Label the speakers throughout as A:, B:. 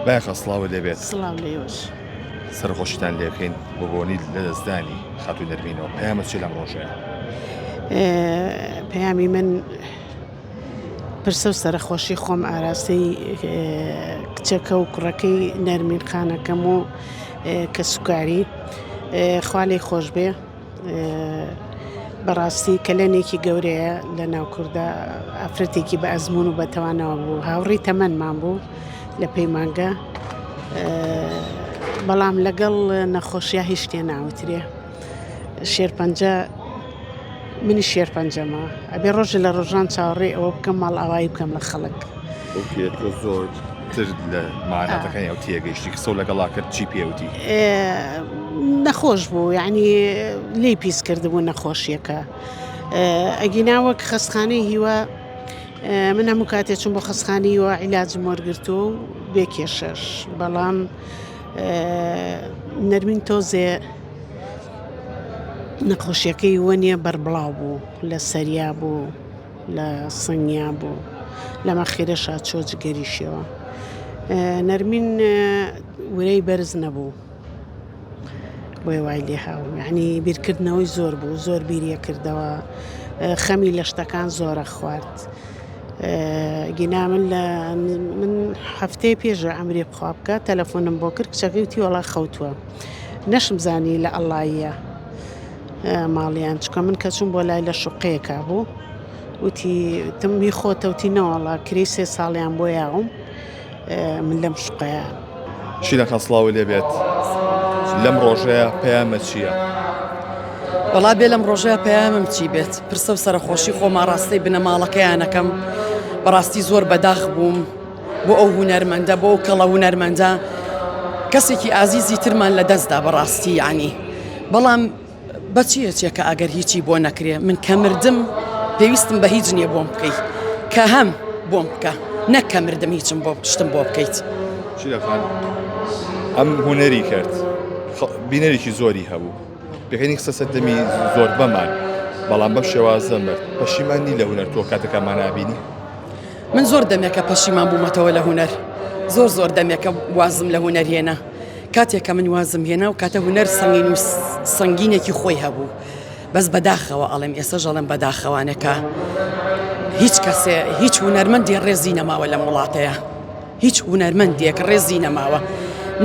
A: بایەخە سڵاوت لێبێت.
B: سڵاو لێوەش.
A: سەرەخۆشیتان لێکەین بۆ بۆنی لەدەستدانی خاتوو نەرمینەوە پەیامت چیە لەم ڕۆژەیە؟
B: پەیامی من پرسە و سەرەخۆشی خۆم ئاراستەی کچەکە و کوڕەکەی نەرمین خانەکەم و کەسوکاری خوا لێی خۆش بێ بەڕاستی کەلێنێکی گەورەیە لە ناو کووردا ئافرەتێکی بە ئەزمون و بەتەوانەوە بوو هاوڕی تەمەنمان بوو لە پەیمانگە بەڵام لەگەڵ نەخۆشییا هیچ شتێ ناوترێ شێرپەنجە منی شێرپەنجەمە ئەبێ ڕۆژە لە ڕۆژان چاوەڕێ ئەوە بکەم ماڵ ئاوایی بکەم لە خەڵک.
A: تۆ زۆر تر لە ماناتەکانی ئەو تێگەیشتی قسەو لەگەڵا کرد چی پێوتی؟
B: نەخۆش بوو یعنی لێی پیس کردبوو نەخۆشیەکە ئەگینا وەک خەستخانەی هیوا من هەموو کاتێ چون بۆ خەستخانەی هیوا عیلاجم وەرگرتووە و بێ کێشەش بەڵام نەرمین تۆزێ نەخۆشیەکەی وەنیە بەربڵاو بوو لە سەریا بوو لە سنگیا بوو لە مەخیرەشا چۆ جگەریشیەوە نەرمین ورەی بەرز نەبوو بۆیە وای لێ هاو یعنی بیرکردنەوەی زۆر بوو زۆر بیریە کردەوە خەمی لە شتەکان زۆرە خوارد گینا من لە من هەفتەیە پێشە ئەمری بخوا بکە تەلەفۆنم بۆ کرد کچەکەی وتی وەڵا خەوتووە نەشم زانی لە ئەڵاییە ماڵیان چکە من کە چوم بۆ لای لە شوقەیەکا بوو وتی تم هی خۆتە وتی نەوەڵا کرێی سێ ساڵیان بۆ یاوم من لەم شوقەیە.
A: شیرین خان سڵاوت لێ بێت لەم ڕۆژەیە پەیامت چییە؟
C: وەڵا بێ لەم ڕۆژەیە پەیامم چی بێت پرسە و سەرەخۆشی خۆم ئاڕاستەی بنەماڵەکەیانەکەم بەڕاستی زۆر بەداخ بووم بۆ ئەو هونەرمەندە بۆ ئەو کەڵە هونەرمەندە کەسێکی ئازیزی ترمان لە دەستدا بەڕاستی یعنی بەڵام بەچی ئەچێ کە ئەگەر هیچی بۆ نەکرێ من کە مردم پێویستم بە هیچ نییە بۆم بکەی کە هەم بۆم بکە نەک کە مردم هیچم بۆ شتم بۆ بکەیت.
A: شیرە خان ئەم هونەری کرد بینەرێکی زۆری هەبوو پێکەنی قسە سەر دەمی زۆربەمان بەڵام بەم شێوازە مرد پەشیمان نی لە هونەر تۆ کاتەکەمان نابینی
C: من زۆر دەمێکە پەشیمان بوومەتەوە لە هونەر زۆر زۆر دەمێکە وازم لە هونەر هێنا کاتێک کە من وازم هێنا و کاتە هونەر سەنگین و سەنگینێکی خۆی هەبوو بەس بەداخەوە ئەڵێم ئێستا ژەڵم بەداخەوانەکە هیچ کەسێ هیچ هونەرمەندی ڕێزی نەماوە لەم وڵاتەیە هیچ هونەرمەندێک ڕێزی نەماوە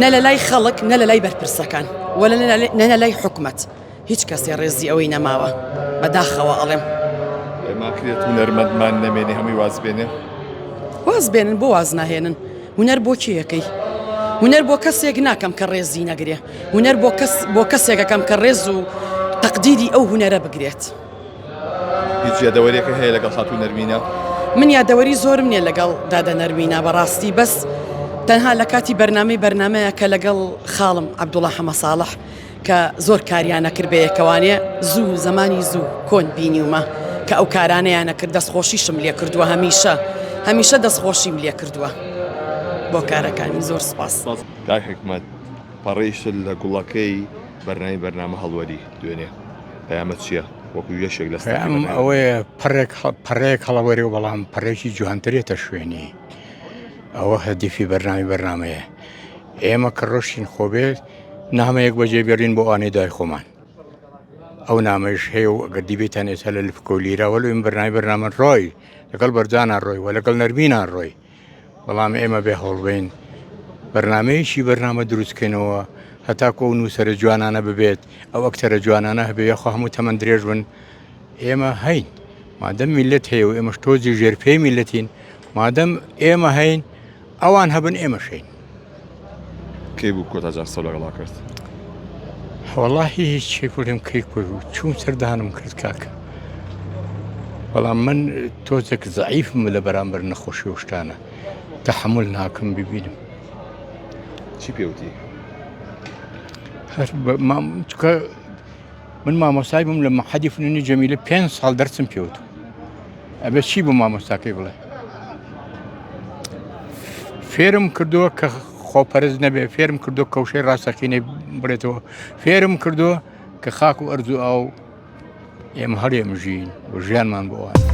C: نە لە لای خەڵک نە لە لای بەرپرسەکان وە نە لە لای حکومەت هیچ کەسێ ڕێزی ئەوەی نەماوە بەداخەوە ئەڵێم.
A: ناکرێت هونەرمەندمان نەمێنێ هەمووی واز بێنێ؟
C: واز بێنن بۆ واز ناهێنن هونەر بۆ کێ ئەکەی؟ هونەر بۆ کەسێک ناکەم کە ڕێزی نەگرێ هونەر بۆ کەس بۆ کەسێک ئەکەم کە ڕێز و تەقدیری ئەو هونەرە بگرێت.
A: هیچ یادەوەریەکە هەیە لەگەڵ خاتوو نەرمینە؟
C: من یادەوەری زۆرم نییە لەگەڵ دادە نەرمینە بەڕاستی بەس تەنها لە کاتی بەرنامەی بەرنامەیە کە لەگەڵ خاڵم عەبدوڵا حەمەساڵح کە زۆر کاریان ئەکرد بەیەکەوانێ زوو زەمانی زوو کۆن بینیومە کە ئەو کارانەیان ئەکرد دەستخۆشیشم لێ کردووە هەمیشە هەمیشە دەستخۆشیم لێ کردووە بۆ کارەکانی زۆر سپاس.
A: کاک حیکمەت پەڕەی شل لە گوڵەکەی بەرنامی بەرنامە هەڵوەری دوێنێ پەیامت چییە وەکو یەکێک لە ستافی
D: پەیامم
A: بەرنامە؟
D: ئەوەیە پەڕێک پەڕەیەک هەڵەوەرێ و بەڵام پەڕێکی جوانترێتە شوێنی ئەوە هەدیفی بەرنامی بەرنامەیە ئێمە کە ڕۆشتین خۆبێت نامەیەک بەجێ بێڵین بۆ ئەوانەی دوای خۆمان ئەو نامەیش هەیە و ئەگەر دیبێتان ئێستا لە لفکۆ لیرا وەلو ئێمە بەرنامەی بەرنامە ڕۆی لەگەڵ بەرجانا ڕۆی و لەگەڵ نەرمینان ڕۆی بەڵام ئێمە بێ هەوڵبین بەرنمەیەکی بەرنامە دروستکەینەوە هەتاکو ئەو نووسەرە جوانانە ببێت ئەو ئەکتەرە جوانانە هەبێ یاخوا هەموو تەمەن درێژ بن ئێمە هەین مادەم میلەت هەیە و ئێمەش تۆزی ژێرپێی میلەتین مادەم ئێمە هەین ئەوان هەبن ئێمەش هەین.
A: کەی بوو کۆتا جار قسەو لەگەڵا کرد؟
D: وەڵاهی هیچ شێک بڵێم کەی بوو چووم سەردانم کرد کاکە بەڵام من تۆزێک زەعیفم لە بەرامبەر نەخۆشی و شتانە تەحمل ناکەم ببینم
A: چی پێوتی؟
D: هەر چکە من مامۆستای بووم لە مەحەدی فنونی جەمیلە پێ ساڵ دەرسم پێوت ئەبێ چی بۆ مامۆستاکەی بڵێ فێرم کردووە کە خۆپەرست نەبێ فێرم کردو کەوشەی ڕاستەقینەی بڵێتەوە فێرم کردووە کە خاک و ئەرز و ئاو ئێمە هەرێم ژین و ژیانمان بۆ وان.